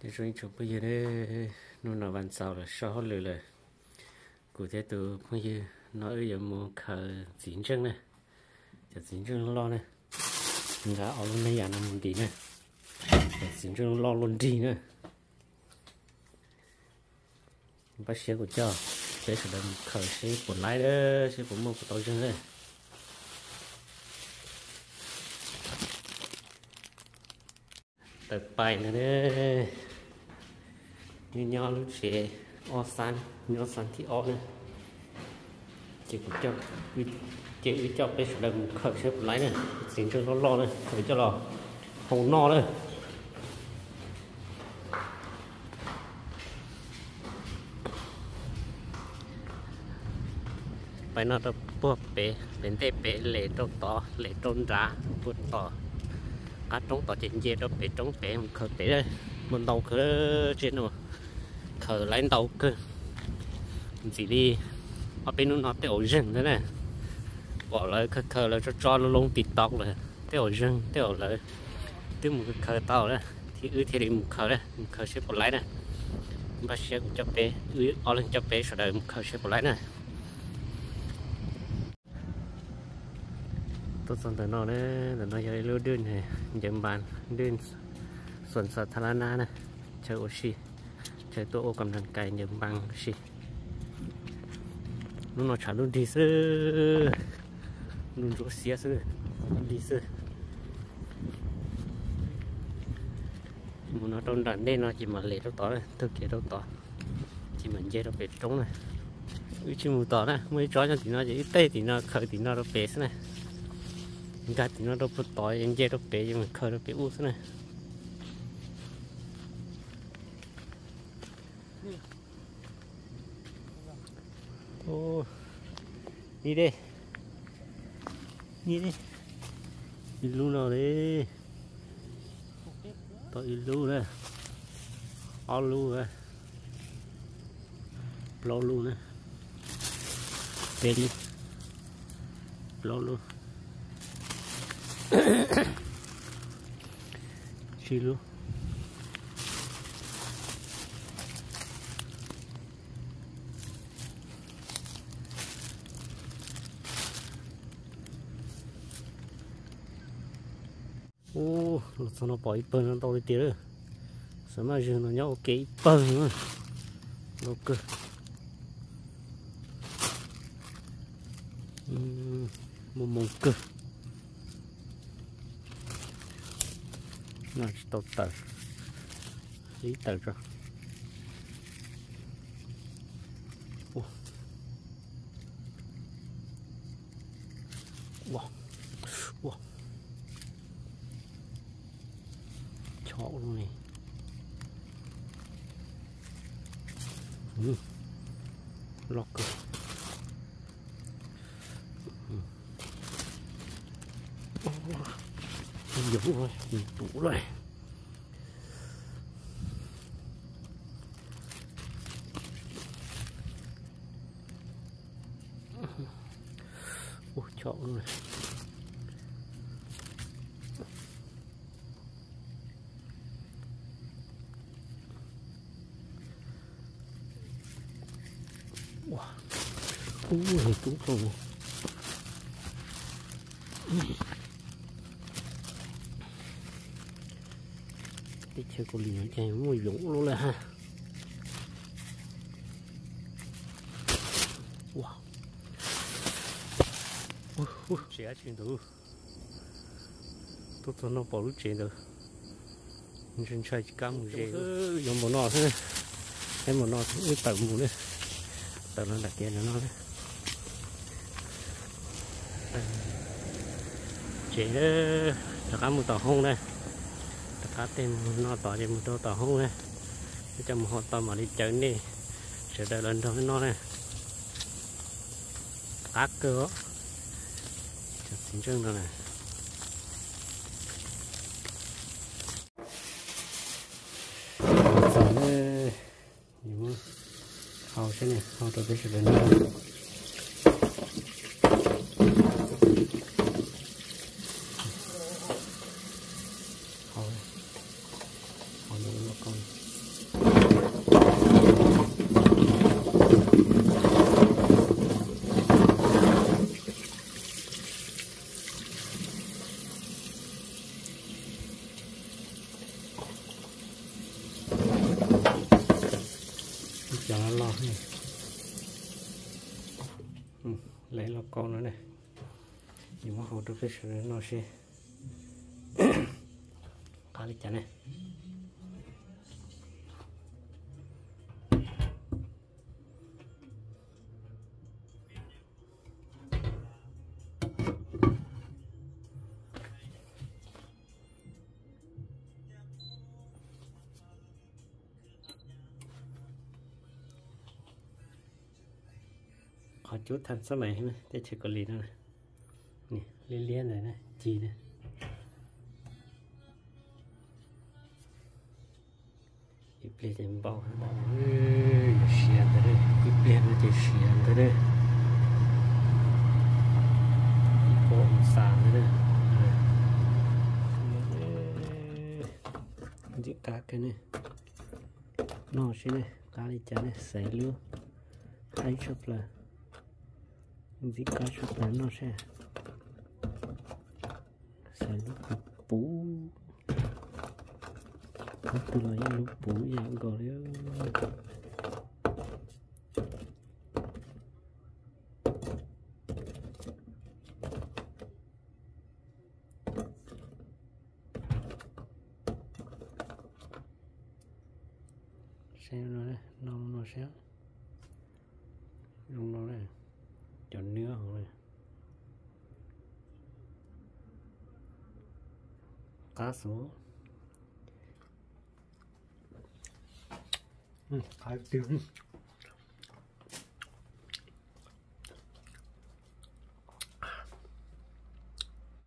Nyob zoo ib tsoom phooj ywg, hnub no vas ntxaus lawm, so hauj lwm lawm. Kuv thiab tus phooj ywg no wb yuav mus khaws txiv ntseej na, cov txiv ntseej loj loj na. Nqa ob lub neej yam no mus ntim na, cov txiv ntseej loj loj luaj nrig na. Npaj siab kuv coj peb sawv daws mus khaws seb puas laib, seb puas muaj puas tau zeeg na. Tawm pais no, nyob nyob lub tsev ob xab, nyob xab thib ob na. Ces kuv, ces wb coj peb sawv daws mus khaws seb puas laib na. Txiv ntseej loj loj na, khaws coj los hau noj na. Pais no rau puag pem, pem ntej pem, les rau tod, les rau nrad, puag tom qab roob tod ces nce rau pem roob pem mus khaws pem. Muaj ntau kawg, tsev no khaws laib ntau kawg. Ntxim li ob peb hnub no tej zaum zeeg ntag na. Pom lawv khaws khaws lawv tso tso loo loo TikTok lawm, tej zaum zeeg, tej zaum lawv twb mus khaws tau na, thiab wb thiaj li mus khaws na, mus khaws seb puas laib na. Npaj siab kuv coj peb, wb ob leeg coj peb sawv daws mus khaws seb puas laib na. Tuaj txog ntawm no na, ntawm no yog ib lub dwj ncaws npas, dwj xuas xa tha la na na, chaw ua si, chaw tuaj ua kam nrag kais ncaws npas si. Hnub no tshav ntuj nrig xwb, ntuj ntsuab xiab xwb, nrig xwb. Mus no rau nram ntej no ces mam les rau tod, taug kev rau tod, ces mam nce rau pem roob na. Wb tsis mus tod na, muaj ib tsob nyob tim no ces wb tej tim no khaws tim no rau pem xwb na. Nkag tim no rau puag tod, nce rau pem ces mam khaws rau pem ub xwb na. Ib, ib, ib lub no li, tau ib lub na, ob lub na, plaub lub na, peb lub, plaub lub, tsib lub. Ub, los txog no pom ib pawg no ntau li tiag lawm. Xav maj zeeg no nyob ua ke ib pawg na. Ntau kawg. Muaj moo kawg. No tsis tau tawm. Ib tawm tso. Ua, ua, chov li. Loj kawg. Yoov, tus lawm. Ua chov, ub, tub tau. Teb chaws Kaus Lim no ces muaj yoov ua luaj lawm hab. Tsev dab tsi ntawd. Tuaj txog no pom lub tsev ntawd, ntshai ntshai tsis kam mus ze. Yuav npaum no xwb, npaum no wb tawm mus na, tawm los nram kev no na. Tsev, rov qab mus tom hoob na, rov qab tej mus no tod ces mus rau tom hoob na, coj mus hau tau mam li caw nej sawv daws los nrog no na. Qab kawg os, cov txiv ntseej no na. Txog na, hau seb ne, hau rau peb sawv daws noj. Hau, hau no, no ko. Lawv los kau no na, yuav muab hau rau peb sawv daws noj seb qab li cas ne. Qhov cub thaj xab mais teb chaws Kaus Lim no, liab liab ntawd na, ci na. Ib pliag ces npau, siav ntawd, ib pliag no ces siav ntawd, ib puas oo xas ntawd. Ntxim qab kawg ne. Noj seb ne, qab li cas ne, xaiv lub haib tshaj plaws. Ntxim qab tshaj plaws, noj seb. Xaiv lub puv puv. Ob tug los yeej lub puv ib yam nkaus li. Saib no, no no saib. Zoo no, cov nws hauv, qab xwb. Qab twg.